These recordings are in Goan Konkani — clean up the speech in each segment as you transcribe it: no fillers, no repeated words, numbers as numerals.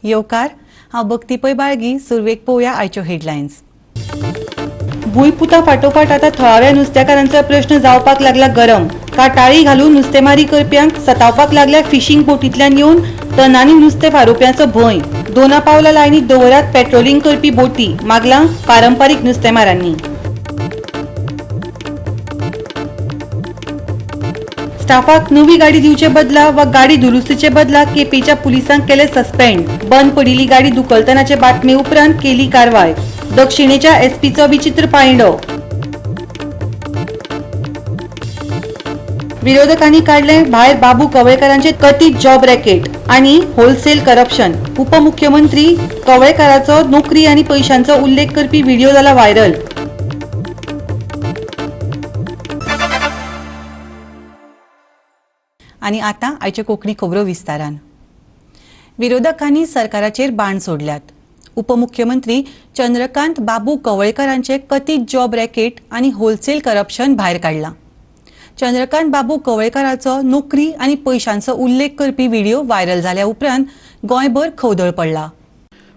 येवकार. हांव भक्ती पै बाळगी. सुरवेक पळोवया आयच्यो हेडलायन्स. भूंयपुता फाटोफाट आतां थळाव्या नुस्तेकारांचो प्रश्न जावपाक लागला गरम. काटाळी घालून नुस्तेमारी करप्यांक सतावपाक लागल्या फिशींग बोटींतल्यान येवन टनांनी नुस्तें फारोवप्यांचो भंय. दोना पावला लायनीत दवरात पेट्रोलिंग करपी बोटी, मागलां पारंपारीक नुस्तेमारांनी. स्टाफाक नवी गाडी दिवचे बदला वा गाडी दुरुस्तीचे बदला केपेंच्या पुलिसांक केले सस्पेंड. बंद पडिल्ली गाडी धुकलतनाचे बातमे उपरांत केली कारवाय. दक्षिणेच्या एसपीचो विचित्र पायंडो. विरोधकांनी काडले भायर बाबू कवळेकारांचे कथीत जॉब रॅकेट आनी होलसेल करप्शन. उपमुख्यमंत्री कवळेकाराचो नोकरी आनी पयशांचो उल्लेख करपी व्हिडिओ जाला व्हायरल. आनी आतां आयच्यो कोंकणी खबरो विस्तारान. विरोधकांनी सरकाराचेर बाण सोडल्यात. उपमुख्यमंत्री चंद्रकांत बाबू कवळेकारांचे कथीत जॉब रॅकेट आनी होलसेल करप्शन भायर काडलां. चंद्रकांत बाबू कवळेकाराचो नोकरी आनी पयशांचो उल्लेख करपी व्हिडिओ व्हायरल जाल्या उपरांत गोंयभर खवदळ पडला.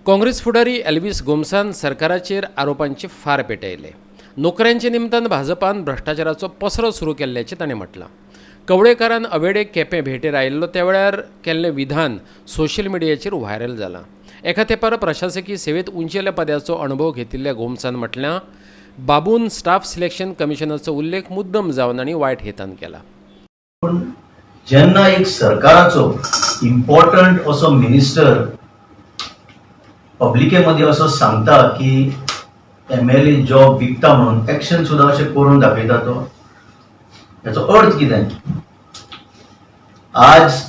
काँग्रेस फुडारी एल्वीस गोम्सान सरकाराचेर आरोपांचे फार पेटयले. नोकऱ्यांच्या निमतान भाजपान भ्रश्टाचाराचो पसरो सुरू केल्ल्याचें ताणें म्हटलां. कवळेकारान अवेडे केपें भेटेर आयिल्लो त्या वेळार केल्लें विधान सोशल मिडियाचेर व्हायरल जालां. एका तेंपार प्रशासकी सेवेंत उंचेल्या पदाचो अणभव घेतिल्ल्या गोम्सान म्हटल्यां, बाबून स्टाफ सिलेक्शन कमिशनाचो उल्लेख मुद्दम जावन आनी वायट हेतान केला. पूण जेन्ना एक सरकाराचो इम्पॉर्टंट असो मिनिस्टर पब्लिके मदीं असो सांगता की एमएलए जॉब विकता म्हणून, एक्शन सुद्दां अशें करून दाखयता तो, हेचो अर्थ कितें? आज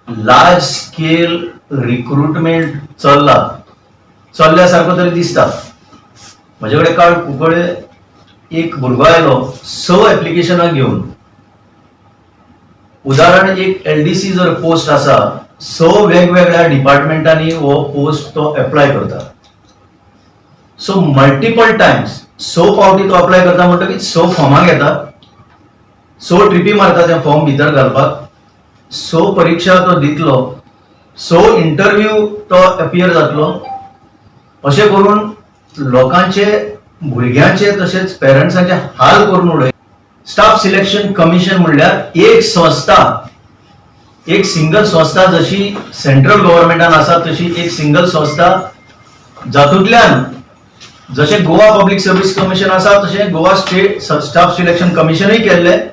लार्ज स्केल रिक्रुटमेंट चल्ला, चल्ल्या सारको तरी दिसता. म्हजे कडेन काल कुंकळे एक भुरगो आयलो 6 एप्लिकेशनां घेवन. उदाहरण, एक एलडीसी जर पोस्ट आसा, 6 वेगवेगळ्या डिपार्टमेंटांनी हो पोस्ट तो एप्लाय करता. सो मल्टिपल टायम्स, 6 फावटी तो अप्लाय करता म्हणटकीच 6 फॉर्मां घेता, 6 ट्रिपी मारता ते फॉर्म भितर घालपाक, 6 परिक्षा तो दितलो, 6 इंटरव्यू तो अपियर जातलो. अशें करून लोकांचे, भुरग्यांचे तशेंच पेरंट्सांचे हाल करून उडय. स्टाफ सिलेक्शन कमिशन म्हणल्यार एक संस्था, एक सिंगल संस्था, जशी सेंट्रल गव्हर्मेंटान आसा तशी एक सिंगल संस्था, जातूंतल्यान जशें गोवा पब्लीक सर्वीस कमिशन आसा तशें गोवा स्टेट स्टाफ सिलेक्शन कमिशनूय केल्लें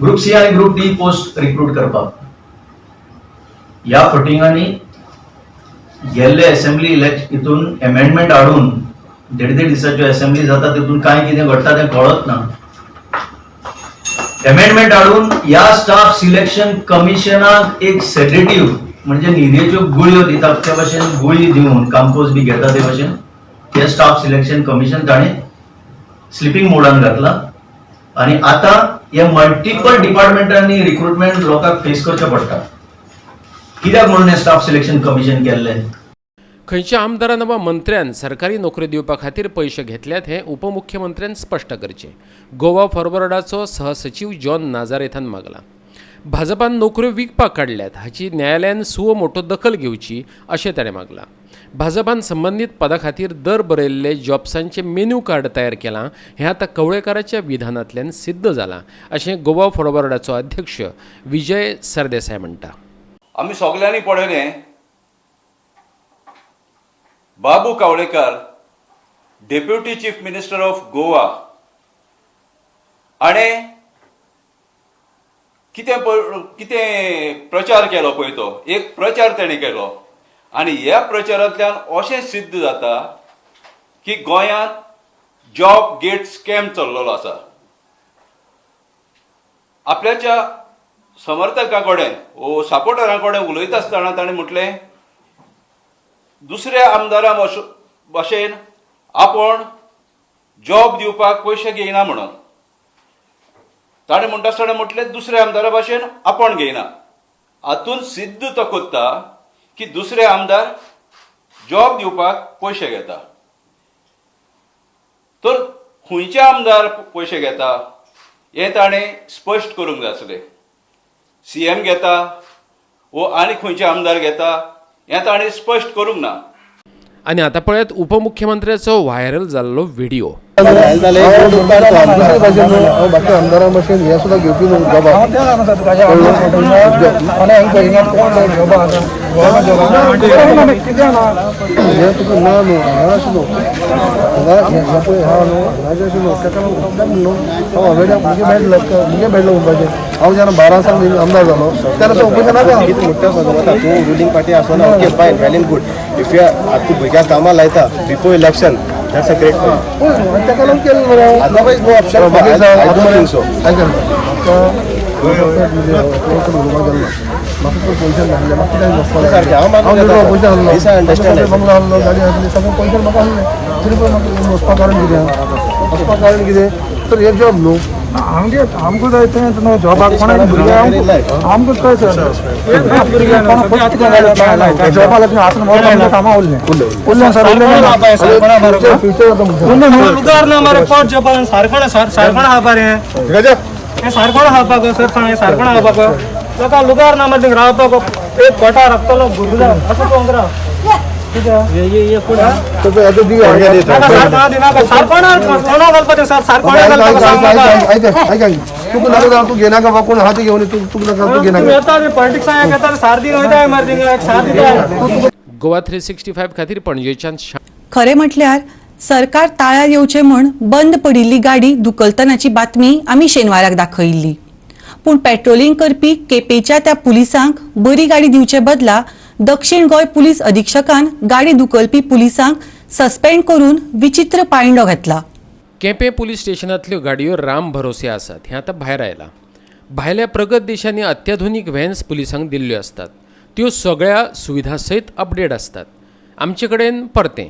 ग्रुप सी आनी ग्रुप डी पोस्ट रिक्रूट करपाक. ह्या फटिंगांनी गेल्ले असेंब्ली इलेक्शन हितून एमेंडमेंट हाडून देड देड दिसाच्यो असेंब्ली जाता, तितून काय कितें घडटा तें कळत ना. एमेंडमेंट हाडून ह्या स्टाफ सिलेक्शन कमिशनाक एक सेडेटिव्ह, म्हणजे न्हिदेच्यो गुळयो दितात ते भशेन गुळी दिवन, काम्पोज बी घेता ते भशेन हे स्टाफ सिलेक्शन कमिशन ताणें स्लिपींग मोडान घातला. आनी आतां हे मल्टिपल डिपार्टमेंटांनी रिक्रुटमेंट लोकांक फेस करचें पडटा. कित्याक म्हणून हें स्टाफ सिलेक्शन कमिशन केल्लें? खंयच्या आमदारान वा मंत्र्यान सरकारी नोकरी दिवपा खातीर पयशे घेतल्यात हें उपमुख्यमंत्र्यान स्पश्ट करचें, गोवा फॉरवर्डाचो सहसचीव जॉन नाजारेथान मागलां. भाजपान नोकऱ्यो विकपाक काडल्यात हाची न्यायालयान सुओ मोटो दखल घेवची अशें ताणें मागलां. भाजपान संबंदीत पदा खातीर दर बरयल्ले जॉब्सांचें मेन्यू कार्ड तयार केलां हें आतां कवळेकाराच्या विधानांतल्यान सिद्ध जालां अशें गोवा फॉरवर्डाचो अध्यक्ष विजय सरदेसाय म्हणटा. आमी सगल्यांनी पळयलें, Babu Kavlekar, deputy chief minister of Goa, हाणें कितें प्रचार केलो पळय, तो एक प्रचार तेणें केलो आनी ह्या प्रचारांतल्यान अशें सिद्ध जाता की गोंयांत जॉब गेट स्कॅम चल्लेलो आसा. आपल्याच्या समर्थकां कडेन वो सपोर्टरां कडेन उलयता आसतना ताणें म्हटलें, दुसऱ्या आमदारां भशेन आपूण जॉब दिवपाक पयशे घेयना म्हणून. ताणें म्हणटा आसतना म्हटलें, दुसऱ्या आमदारा भशेन आपूण घेयना. हातून सिद्ध तो करता की दुसरे आमदार जॉब दिवपाक पयशे घेता. तर खंयचे आमदार पयशे घेता हें ताणें स्पश्ट करूंक जाय आसलें. सीएम घेता वो आनी खंयचे आमदार घेता हें ताणें स्पश्ट करूंक ना. आनी आतां पळयात उपमुख्यमंत्र्याचो व्हायरल जाल्लो व्हिडिओ. बाकी आमदारां भशेन हें सुद्दां घेवपी न्हू जॉबाक. हें तुका ना न्हू, हांगा अशें न्हू, हांगा हें पळय आहा न्हू, हांगा अशें न्हू, ताका लागून कित्याक न्हू हांव हांवें मुगे बेडलो, मुगे बेडलो म्हणपाचें. हांव जेन्ना 12 साल आमदार जालो तेन्ना ऑपोजिशन आसा. कितें मोठ्या सांगता तूं रुलींग पार्टी आसना, okay fine well and good. If you तूं भुरग्यांक कामां लायता before election, that's a great point. ताका लागून केलें मरे. Otherwise no option, I don't think so. आयक, म्हाका उलोवपाक गेल्लो, म्हाका चड पयशे नासले, म्हाका कित्याक वचपाक सारकें हांव मागून पयशे आहलो, बंगलो आहलो, गाडी आहली, सगळें पयशे म्हाका आहले, तरी पण म्हाका वचपाक कारण कितें, वचपाक कारण कितें तर एक जॉब न्हू. आमकां जाय तें न्हू जॉबाक, कोणाक भुरग्यांक आमकां काय जॉबा लागून आसून कामां उरलें उरलें सर, लुगार ना मरे पोट जॉबा सारकोण सारकोण खावपा रे, हें सारकोण खावपाक सर सांग, सारकोण खावपाक लोकां लुगार ना मरे रावपाक, एक कोटा राखतलो भुरगो असो पळोवंक राव. तूं घेनाका कोण आहा ती घेवन तूं नाका, तूं घेनाका. गोवा 365 खातीर पणजेच्यान. खरें म्हटल्यार सरकार ताळ्यार येवचें म्हूण बंद पडिल्ली गाडी धुकलतनाची बातमी आमी शेनवाराक दाखयिल्ली. पूण पेट्रोलिंग करपी केपेंच्या त्या पुलिसांक बरी गाडी दिवचे बदला दक्षिण गोंय पुलीस अधीक्षकान गाडी धुकलपी पुलिसांक सस्पेंड करून विचित्र पायंडो घातला. केपें पुलीस स्टेशनांतल्यो गाडयो राम भरोसे आसात हें आतां भायर आयलां. भायल्या प्रगत देशांनी अत्याधुनीक व्हॅन्स पुलिसांक दिल्ल्यो आसतात, त्यो सगळ्या सुविधां सयत अपडेट आसतात. आमचे कडेन परतें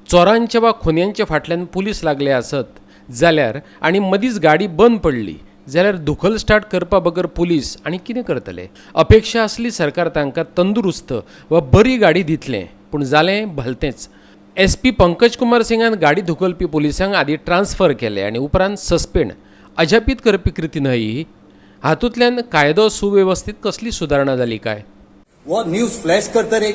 चोरांच्या वा खुन्यांच्या फाटल्यान पुलीस लागले आसत जाल्यार आनी मदींच गाडी बंद पडली जाल्यार धुकल स्टार्ट करपा बगर पुलीस आनी कितें करतले? अपेक्षा आसली सरकार तांकां तंदुरुस्त वा बरी गाडी दितलें, पूण जालें भलतेंच. एस पी पंकज कुमार सिंगान गाडी धुकलपी पुलिसांक आदी ट्रान्सफर केले आनी उपरांत सस्पेंड. अजापीत करपी कृती न्हय ही? हातूंतल्यान कायदो सुवेवस्थीत कसली सुदारणा जाली काय? हो न्यूज फ्लॅश करतरी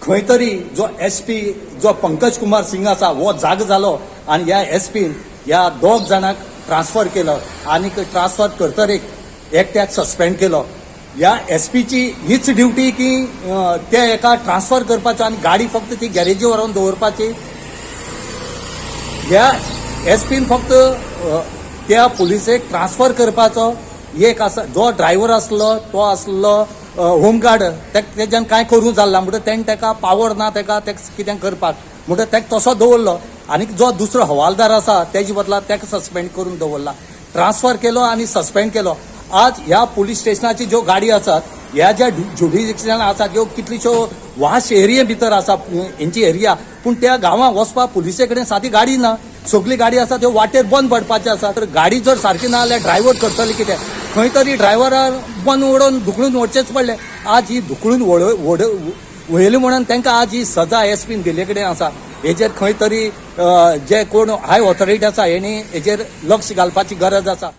खंय तरी जो एस पी जो पंकज कुमार सिंग आसा हो जाग जालो आनी ह्या एस पीन ह्या दोग जाणांक ट्रान्सफर केलो आनी ट्रान्सफर करतरीक एकट्याक सस्पेंड केलो. ह्या एस पीची हीच ड्युटी की ते एका ट्रान्सफर करपाचो आनी गाडी फक्त ती गॅरेजी व्हरून दवरपाची. ह्या एस पीन फक्त त्या पुलिसेक ट्रान्सफर करपाचो एक आसा. जो ड्रायव्हर आसलो तो आसलो होमगार्ड, तेज्यान कांय करूंक जालें ना म्हणटकर तेणें ताका पावर ना ताका तेका कितें करपाक, म्हणटकर ताका तसो दवरलो. आनी जो दुसरो हवालदार आसा तेजे बदला ताका सस्पेंड करून दवरला. ट्रान्सफर केलो आनी सस्पेंड केलो. आज ह्या पुलीस स्टेशनाची ज्यो गाडी आसात, ह्या ज्या ज्युडिशियन आसा त्यो कितलीश्यो वास्ट एरिये भितर आसा हेंची एरिया, पूण त्या गांवांत वचपाक पुलिसे कडेन सादी गाडी ना. सगली गाडी आसा त्यो वाटेर बंद पडपाची आसा. तर गाडी जर सारकी ना जाल्यार ड्रायव्हर करतले कितें? खंय तरी ड्रायव्हराक बंद उडोवन धुकळून वडचेच पडले. आज ही धुकळून वयली म्हणून तांकां आज ही सजा एस पीन दिल्ले कडेन आसा. हेजेर खंय तरी जे कोण हाय ऑथॉरिटी आसा हेणी हेजेर लक्ष घालपाची गरज आसा.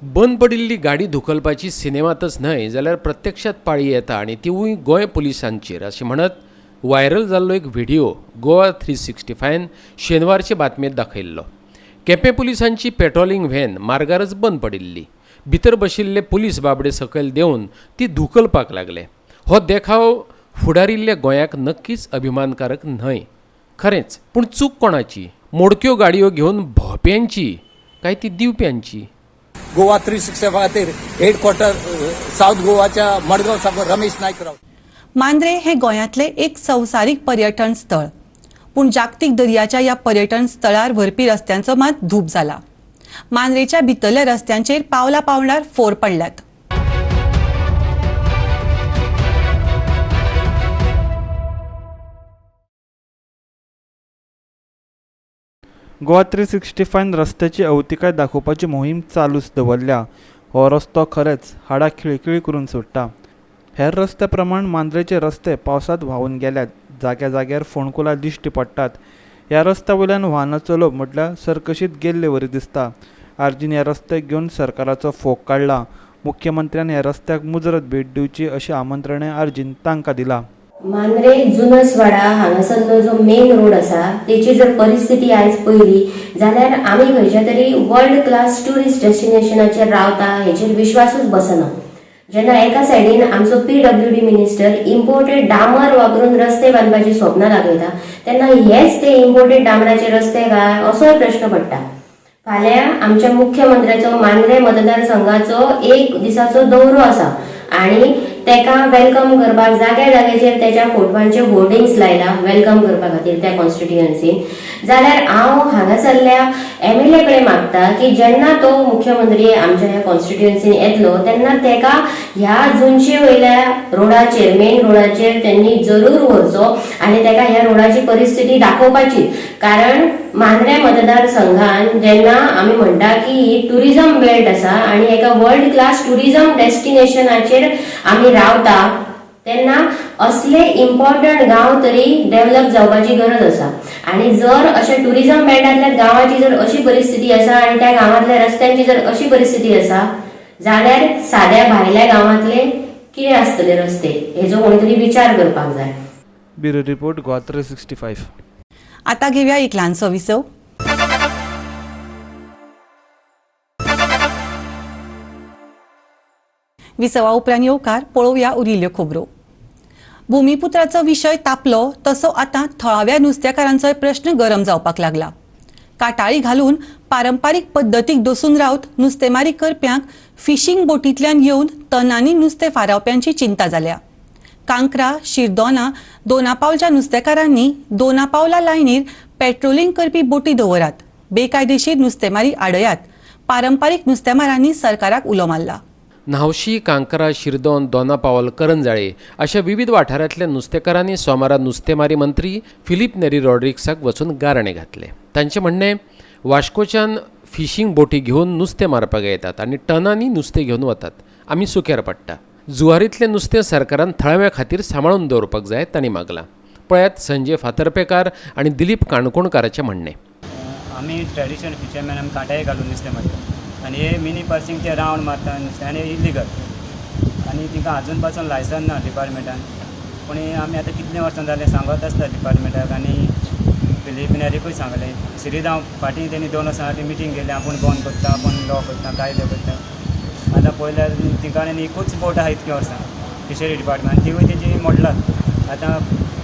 बंद पडिल्ली गाडी धुकलपाची सिनेमातच न्हय जाल्यार प्रत्यक्षात पाळी येता आनी तिवूय गोंय पुलिसांचेर, अशें म्हणत व्हायरल जाल्लो एक व्हिडिओ गोवा 365 शेनवारचे बातमेंत दाखयल्लो. केपें पुलिसांची पेट्रोलिंग व्हॅन मार्गारच बंद पडिल्ली. भितर बशिल्ले पुलीस बाबडे सकयल देंवन ती धुकलपाक लागले. हो देखाव फुडारिल्ल्या गोंयाक नक्कीच अभिमानकारक न्हय खरेंच. पूण चूक कोणाची? मोडक्यो गाडयो घेवन भोंवप्यांची काय ती दिवप्यांची? गोवा 365 खातीर हेडक्वॉर्टर सावथ गोवाच्या मडगांव साकून रमेश नायक राव. मांद्रे हे गोंयांतलें एक संवसारीक पर्यटन स्थळ, पूण जागतीक दर्याच्या ह्या पर्यटन स्थळार व्हरपी रस्त्यांचो मात धूप जाला. मांद्रेच्या भितरल्या रस्त्यांचेर पावला पावणार फोर पडल्यात. गोवा 365 रस्त्याची अवतिकाय दाखोवपाची मोहीम चालूच दवरल्या. हो रस्तो खरेंच हाडां खिळखिळी करून सोडटा. हेर रस्त्या प्रमाण मांद्रेचे रस्ते पावसांत व्हांवून गेल्यात. जाग्या जाग्यार फोंडकुलां दिश्टी पडटात. ह्या रस्त्या वयल्यान वाहनां चलोवप म्हटल्यार सर्कशीत गेल्ले वरी दिसता. आरजीन ह्या रस्त्याक घेवन सरकाराचो फोग काडला. मुख्यमंत्र्यान ह्या रस्त्याक मुजरत भेट दिवची अशें आमंत्रणय आरजीन तांकां दिलां. मांद्रे जुनसवाडा हांगासरलो जो मेन रोड आसा तेची जर परिस्थिती आयज पळयली जाल्यार आमी खंयच्या तरी वर्ल्ड क्लास ट्युरिस्ट डेस्टिनेशनाचेर रावता हेचेर विश्वासूच बसना. जेन्ना एका सायडीन आमचो पीडब्ल्यूडी मिनिस्टर इम्पोर्टेड डामर वापरून रस्ते बांदपाची स्वप्नां दाखयता तेन्ना हेच ते इम्पोर्टेड डामराचे रस्ते काय असोय प्रश्न पडटा. फाल्यां आमच्या मुख्यमंत्र्याचो मांद्रे मतदारसंघाचो एक दिसाचो दौरो आसा आनी तेका welcome करपाक जाग्या जाग्याचेर तेच्या फोटवांचे होर्डिंग्स लायला welcome करपा खातीर त्या कॉन्स्टिट्युएन्सीन. जाल्यार हांव हांगासरल्या एमएलए कडेन मागता की जेन्ना तो मुख्यमंत्री आमच्या ह्या कॉन्स्टिट्युएन्सीन येतलो तेन्ना तेका ह्या जुनशे वयल्या रोडाचेर मेन रोडाचेर तेंनी जरूर व्हरचो आनी तेका ह्या रोडाची परिस्थिती दाखोवपाची. कारण मांद्रे मतदारसंघान जेन्ना आमी म्हणटा की ही ट्युरिझम बेल्ट आसा आनी एका वर्ल्ड क्लास ट्युरिझम डेस्टिनेशनाचेर आमी रावता तेन्ना असले इम्पॉर्टंट गांव तरी डेव्हलप जावपाची गरज आसा. आनी जर अशे ट्युरिझम बेल्टांतल्या गांवाची जर अशी परिस्थिती आसा आनी त्या गांवांतल्या रस्त्यांची जर अशी परिस्थिती आसा जाल्यार साद्या भायल्या गांवांतले कितें आसतले रस्ते हेजो कोणी तरी विचार करपाक जाय. Bureau report, Goa 365. आता घेऊया एक ल्हानसो विसव. विसवा उपरांत येवकार पळोवया उरिल्ल्यो खबरो. भूमिपुत्राचो विशय तापलो तसो आतां थळाव्या नुस्तेकारांचोय प्रश्न गरम जावपाक लागला. काटाळी घालून पारंपारीक पद्दतीक दसून रावत नुस्तेमारी करप्यांक फिशींग बोटींतल्यान येवन टनांनी नुस्तें फारावप्यांची चिंता जाल्या. कांक्रा, शिरदोना, दोनापावलच्या नुस्तेकारांनी दोनापावला लायनीर पेट्रोलिंग करपी बोटी दवरात, बेकायदेशीर नुस्तेमारी आडयात, पारंपारीक नुस्तेमारांनी सरकाराक उलो मारला. न्हावशी, कांकरा, शिरदोन, दोनापावल, करंजाळे अशा विविध वाठारांतल्या नुस्तेकारांनी सोमारा नुस्तेमारी मंत्री फिलीप नेरी रॉड्रिक्साक वचून गाराणें घातलें. तांचें म्हणणें, वास्कोच्यान फिशींग बोटी घेवन नुस्तें मारपाक येतात आनी टनांनी नुस्तें घेवन वतात, आमी सुक्यार पडटा. जुवारींतलें नुस्तें सरकारान थळाव्या खातीर सांबाळून दवरपाक जाय तांणी मागलां. पळयात संजय फातर्पेकार आनी दिलीप काणकोणकाराचें म्हणणें. आमी ट्रेडिशनल फिशरमॅन, आमी कांटाय घालून नुस्तें मारता आनी हे मिनी पर्सिंग ते रावंड मारता नुस्तें आनी इलिगल आनी तिंका आजून पासून लायसन ना डिपार्टमेंटान. पूण आमी आतां कितले वर्सां जालें सांगत आसता डिपार्टमेंटाक आनी फिलीप नेरीकूय सांगलें. सिरीदांव फाटीं तेणी 2 वर्सां फाटीं मिटींग केली, आपूण बंद करता, आपूण लॉ करता, कायदे करता. आतां पळयल्यार तिंका आनी एकूच बोट आहा इतकी वर्सां फिशरी डिपार्टमेंट, तिवूय तेजी मोडलात. आतां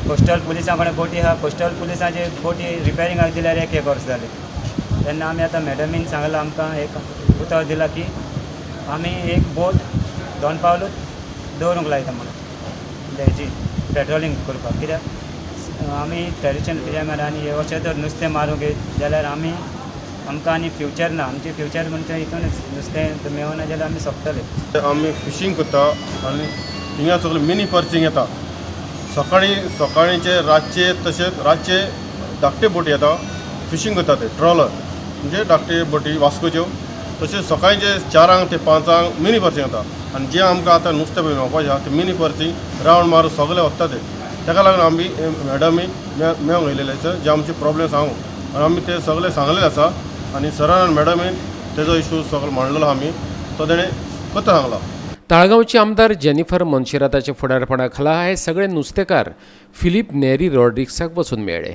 कोस्टल पुलिसां कडेन बोटी आहा, कोस्टल पुलिसांचे बोटी रिपेरिंगाक दिल्यार एक वर्स जालें. तेन्ना आमी आतां मॅडमीन सांगलां, आमकां एक उतर दिलां की आमी एक बोट दोन पावलूच दवरूंक लायता म्हणून हेजी पेट्रोलिंग करपाक. कित्याक आमी ट्रेडिशनल फिशरमॅन आनी हे अशें जर नुस्तें मारूंक येत जाल्यार आमी आमकां आनी फ्युचर ना. आमचें फ्युचर म्हणजे हितूनच नुस्तें मेळना जाल्यार आमी सोंपतले. आमी फिशींग करता आनी थिंगा सगळें मिनी पर्सिंग येता. सकाळीं सकाळींचे रातचे, तशेंच रातचे धाकटे बोटी येता फिशींग करता ते ट्रॉलर म्हणजे धाकटे बोटी वास्कोच्यो. तशेंच सकाळचे 4 ते 5 मिनी पर्सिंग येता आनी जे आमकां आतां नुस्तें पळय मेळपाचें आसा ते मिनी पर्सिंग रावंड मारून सगळे वता ते. ताका लागून आमी मॅडमी मेळोंक येयलेले आसा जे आमचे प्रॉब्लेम सांगू आनी आमी ते सगळे सांगलेले आसा आनी सरान आनी मॅडमीन तेजो इशू सगळो मांडलेलो आमी, तो तेणें करता सांगला. ताळगांवचे आमदार जेनिफर मोन्सेराताच्या फुडारपणा खाला हे सगळे नुस्तेकार फिलीप नेरी रॉड्रिक्साक वचून मेळ्ळे.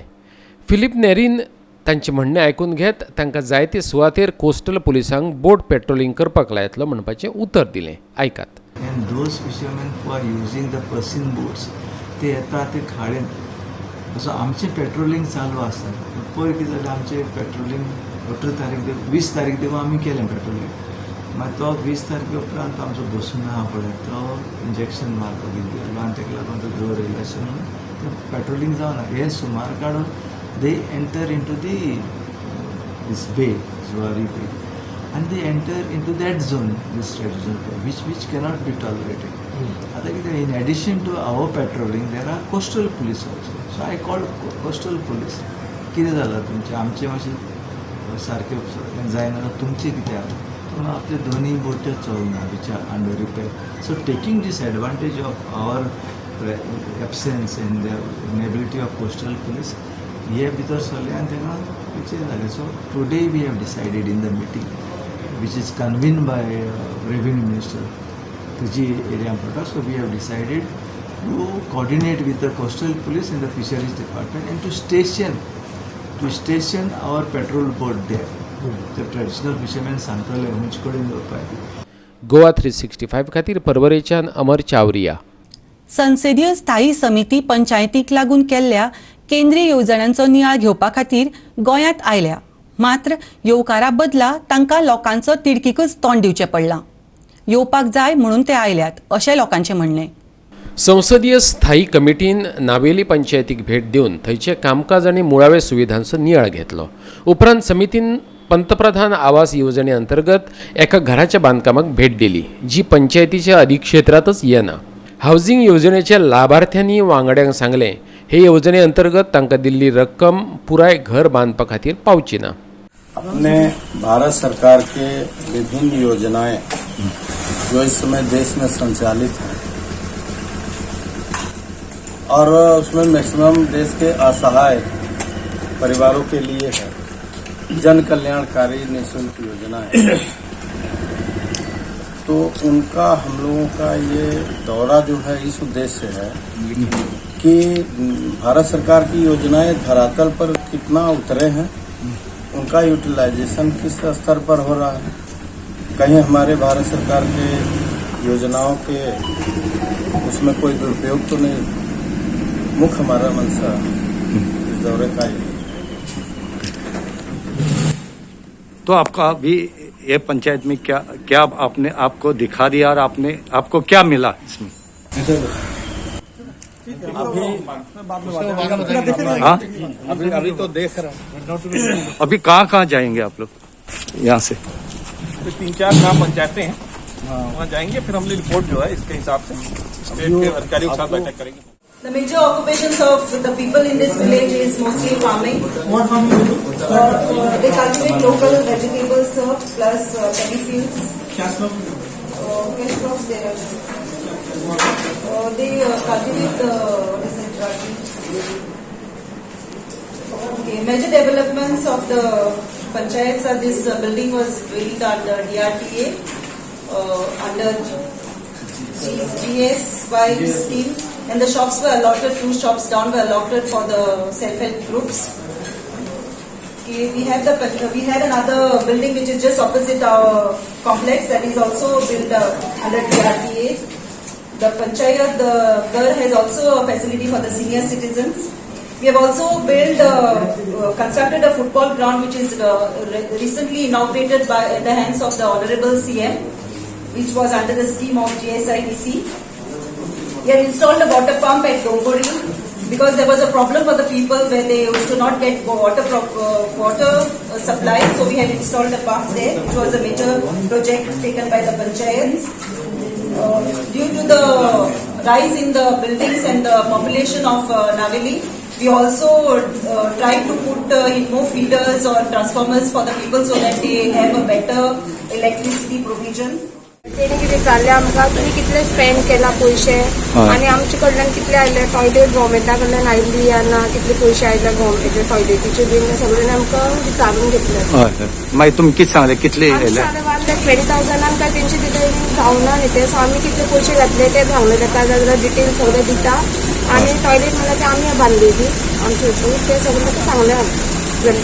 फिलीप नेरीन तांचें म्हणणें आयकून घेत तांकां जायते सुवातेर कोस्टल पुलिसांक बोट पेट्रोलिंग करपाक लायतलो म्हणपाचें उतर दिलें. आयकात. And those fishermen who are using the purse seine boats ते येता ते खाळेन. सो आमचें पेट्रोलिंग चालू आसता. पयर कितें जालें, आमचें पेट्रोलिंग 18 तारीख 20 तारीख देव आमी केलें पेट्रोलिंग. मागीर तो 20 तारखे उपरांत आमचो बसून आहा पळय तो इंजेक्शन मारपाक गेलो आनी ताका लागून तो जोर येयलो अशें म्हणून तें पेट्रोलिंग जावना. हें सुमार काडून they enter into the this bay, Zuari bay, and they enter into that zone, this traditional bay, which cannot be tolerated. आतां कितें, in addition to our patrolling there are coastal police also. So I called coastal police, कितें जालां तुमचें, आमचें मातशें सारकें जायना जाल्यार तुमचें कितें आहा. पूण आपले दोनूय बोट्यो चलना which are under repair. So taking this advantage of our absence and the inability of coastal police हे भितर सरले आनी तांकां विचार जाले. So today we have decided in the meeting which is convened by revenue minister तुजी एरिया पडटा. So we have decided to coordinate with the coastal police and the fisheries department and to station our patrol boat there. The traditional fishermen सांगतले खंयचे कडेन दवरपाक. गोवा 365 खातीर पर्वरेच्यान अमर चावरिया. संसदीय स्थायी समिती पंचायतीक लागून केल्ल्या केंद्रीय येवजण्यांचो नियाळ घेवपा खातीर गोंयांत आयल्या, मात्र येवकारा बदला तांकां लोकांचो तिडकीकच तोंड दिवचें पडलां. येवपाक जाय म्हणून ते आयल्यात अशें लोकांचें म्हणणें. संसदीय स्थायी कमिटीन नावेली पंचायतीक भेट दिवन थंयचें कामकाज आनी मुळाव्या सुविधांचो नियाळ घेतलो. उपरांत समितीन पंतप्रधान आवास येवजणे अंतर्गत एका घराच्या बांदकामाक भेट दिली, जी पंचायतीच्या अधिक्षेत्रांतच येना. हावजिंग येवजणेच्या लाभार्थ्यांनी वांगड्यांक सांगलें, हे येवजणे अंतर्गत तांकां दिल्ली रक्कम पुराय घर बांदपा खातीर पावची ना. अपने भारत सरकार के विभिन्न योजनाएं जो इस समय देश में संचालित हैं और उसमें मैक्सिमम देश के असहाय परिवारों के लिए है, जन कल्याणकारी निःशुल्क योजना है, तो उनका हम लोगों का ये दौरा जो है इस उद्देश्य से है कि भारत सरकार की योजनाएं धरातल पर कितना उतरे हैं, उनका यूटिलाइजेशन किस स्तर पर हो रहा है, कहीं हमारे भारत सरकार के योजनाओं के उसमें कोई दुरुपयोग तो नहीं। मुख्य हमारा मंशा इस दौरे का ही। तो आपका अभी ये पंचायत में क्या क्या आपने आपको दिखा दिया और आपने आपको क्या मिला इसमें? अभी अभी तो देख रहा हूँ। अभी कहाँ कहाँ जाएंगे आप लोग यहाँ से? 3-4 ग्राम पंचायतें हैं, वहाँ जाएंगे, फिर हम रिपोर्ट जो है इसके हिसाब से स्टेट के अधिकारियों के साथ बैठक करेंगे। The major occupations of the people in this village is mostly farming. What farming do you do? They cultivate local vegetables, plus paddy fields. Cash crops? Cash crops there are. They cultivate what is it, ragi. Okay, major developments of the panchayats are this building was built under DRTA, under GSY scheme. And the shops were allotted, 2 shops down were allotted for the self-help groups. Okay, we had another building which is just opposite our complex that is also built under DRTA. The panchayat, the Ghar has also a facility for the senior citizens. We have also built, constructed a football ground which is recently inaugurated by at the hands of the Honorable CM, which was under the scheme of GSIDC. We had installed a water pump at Dongori because there was a problem for the people where they used to not get water supply. So we had installed a pump there, which was a major project taken by the panchayats. Due to the rise in the buildings and the population of Naveli, we also tried to put in more feeders or transformers for the people so that they have a better electricity provision. तेणी कितें विचारलें आमकां तुमी कितले स्पेंड केला पयशे आनी आमचे कडल्यान कितले आयले, टॉयलेट गव्हर्मेंटा कडल्यान आयली या ना, कितले पयशे आयले गव्हर्मेंट टॉयलेटीचे बीन सगळ्यांनी आमकां विचारून घेतलें. मागीर तुमी कितें सांगलें, कितले आयले? 1,20,000 काय तेंचे कितें जावना न्ही तें, सो आमी कितले पयशे घातले ते सांगले ताका, जाल्यार डिटेल सगळें दिता. आनी टॉयलेट म्हणल्यार ते आमी बांदलेली आमचे हितून, तें सगळें ताका सांगलें आमी.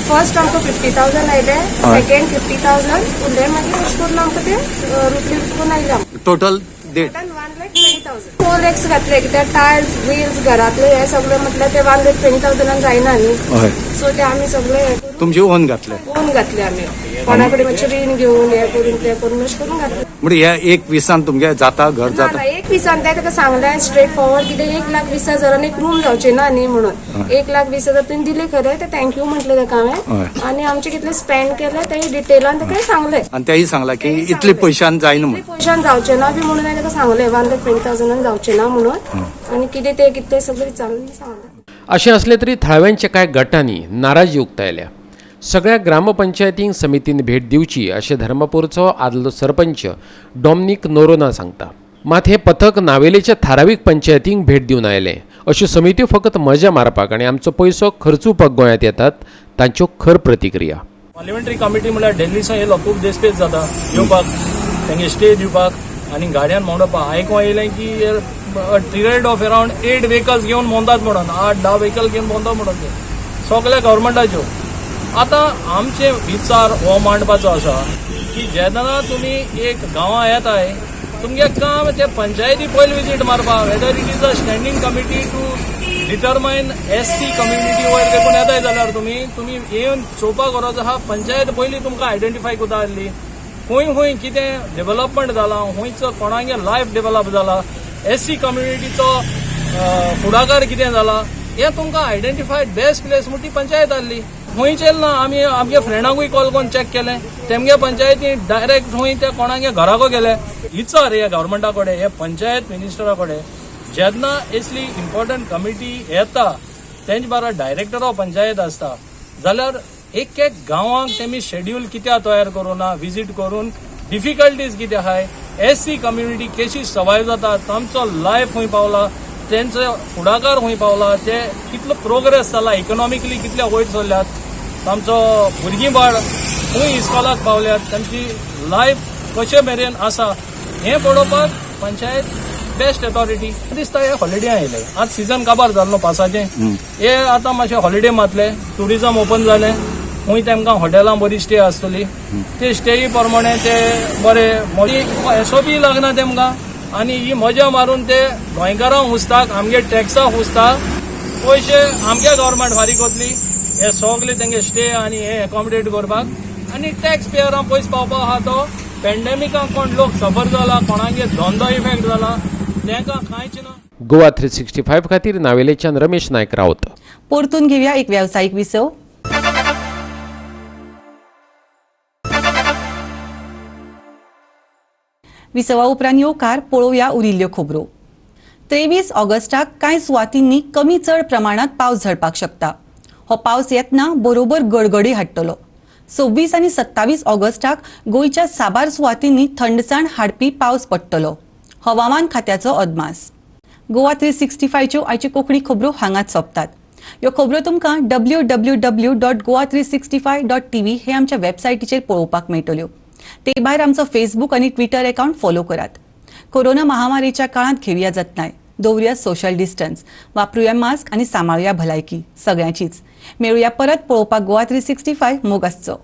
फर्स्ट आमकां 50,000 आयले, सेकंड 50,000 उरले, मागीर अशें करून आमकां ते रुपये करून आयले. टोटल 1,20,000. 4 lakhs घातले कित्याक टायल्स व्हील्स घरांतले हे सगळे म्हटल्यार ते 1,20,000 जायना न्ही, सो ते आमी सगळे तुमचे ओन घातले, ओन घातले आमी कोणा कडेन मातशें रीण घेवन हे करून ते करून अशें करून घातले. म्हणजे ह्या एक विसान तुमगे जाता घर जाता? एक विसान ते ताका सांगलें स्ट्रेट फॉरवर्ड कितें 1,20,000 एक रूम जावचे ना न्ही म्हणून. 1,20,000 तुवें दिले खरें, ते thank you म्हटलें ताका हांवें, आनी आमचे कितले स्पेंड केले ते डिटेलान ताका सांगलें. आनी तेय सांगलां की इतले पयशान जायना म्हणून, पयशान जावचे ना बी म्हणून हांवें ताका सांगलें 1,20,000 जावचे ना म्हणून, आनी कितें ते कितें सगळें विचारून सांगलें. अशें असलें तरी थळाव्यांच्या कांय गटांनी नाराजी उक्तायल्या. सगळ्या ग्रामपंचायतींक समितीन भेट दिवची अशें धर्मापूरचो आदलो सरपंच डॉमनीक नोरोना सांगता. मात हें पथक नावेलेच्या थारावीक पंचायतींक भेट दिवन आयलें. अश्यो समित्यो फकत मजा मारपाक आनी आमचो पयसो खर्चुवपाक गोंयांत येतात, तांच्यो खर प्रतिक्रिया. पार्लिमेंटरी कमिटी म्हणल्यार दिल्लीसान येयलो खूब देसपेस जाता येवपाक, तांगे स्टे दिवपाक आनी गाडयान मावडोवपाक. आयकों येयलें की ट्रेड ऑफ अरावंड 8 व्हेकल्स घेवन भोंवतात म्हणून 8-10 व्हेकल घेवन भोंवतात म्हणून ते सगळ्या गव्हर्मेंटाच्यो. आतां आमचे विचार हो मांडपाचो आसा की जेन्ना तुमी एक गांवां येताय तुमगे काम ते पंचायती पयलीं विजीट मारपाक, whether it is a standing committee to determine SC community वयर देखून येताय जाल्यार तुमी येवन चोवपाक गरज आहा. पंचायत पयलीं तुमकां आयडेंटिफाय करता आसली खंय खंय कितें डेव्हलपमेंट जालां, खंयचो कोणागे लायफ डेव्हलप जाला, एससी कम्युनिटीचो फुडाकार कितें जाला, हें तुमकां आयडेंटिफाय बेस्ट प्लेस म्हणटी पंचायत आहली. खंय चेल ना आमी आमगे फ्रेंडाकूय कॉल करून चॅक केलें, तेमगे पंचायती डायरेक्ट खंय ते कोणागे घराको गेले. विचार हे गव्हर्मेंटा कडेन, हे पंचायत मिनिस्टरा कडेन, जेन्ना असली इम्पॉर्टंट कमिटी येता तेंचे बारा डायरेक्टर ऑफ पंचायत आसता जाल्यार एक एक गांवांक तेमी शेड्यूल कित्याक तयार करूं ना, विजीट करून डिफिकल्टीज कितें आहाय, एससी कम्युनिटी कशी सर्वायव जाता, तांचो लायफ खंय पावला, तेंचो फुडाकार खंय पावला, ते कितलो प्रोग्रेस जाला इकॉनॉमिकली, कितले वयर सरल्यात, तांचो भुरगीं बाळ खंय इस्कॉलाक पावल्यात, तांची लायफ कशे मेरेन आसा, हें पळोवपाक पंचायत बेस्ट अथॉरिटी दिसता. हे हॉलिडे आयले, आज सिजन काबार जालो न्हू पासाचें, हे आतां मातशें हॉलिडे मातले, ट्युरिजम ओपन जालें, खंय तेमकां हॉटेलां बरी स्टे आसतली, ते स्टेयी प्रमाणे ते बरे मोदी एसओपी लागना तेमकां आनी ही मजा मारून ते गोंयकारांक हुसतात, आमगे टॅक्साक हुसता, पयशे आमगे गव्हर्मेंट फारीक वतली हे सगळे तेंगे स्टे आनी हे एकोमोडेट करपाक आनी टॅक्स पेयरां पयस पावपा आहा. तो पॅन्डेमिकाक कोण लोक सफर जाला, कोणागे धंदो इफेक्ट जाला, तेंकां कांयच ना. गोवा 365 खातीर नावेलेच्यान रमेश नायक राऊत. परतून घेवया एक वेवसायीक विसव. विसवा उपरांत येवकार पळोवया उरिल्ल्यो खबरो. 23 ऑगस्टाक कांय सुवातींनी कमी चड प्रमाणात पावस झडपाक शकता. हो पावस येतना बरोबर गडगडी हाडटलो. 26 आनी 27 ऑगस्टाक गोंयच्या साबार सुवातींनी थंडसाण हाडपी पावस पडटलो, हवामान खात्याचो अदमास. गोवा 365च्यो आयच्यो कोंकणी खबरो हांगाच सोंपतात. ह्यो खबरो तुमकां www.goa365.tv हे आमच्या वेबसायटीचेर पळोवपाक मेळटल्यो. ते भायर आमचो फेसबूक आनी ट्विटर अकाउंट फॉलो करात. कोरोना महामारीच्या काळांत घेवया जतनाय, दवरुया सोशल डिस्टन्स, वापरुया मास्क आनी सांबाळुया भलायकी सगळ्यांचीच. मेळुया परत पळोवपाक गोवा 365. मोग आसचो.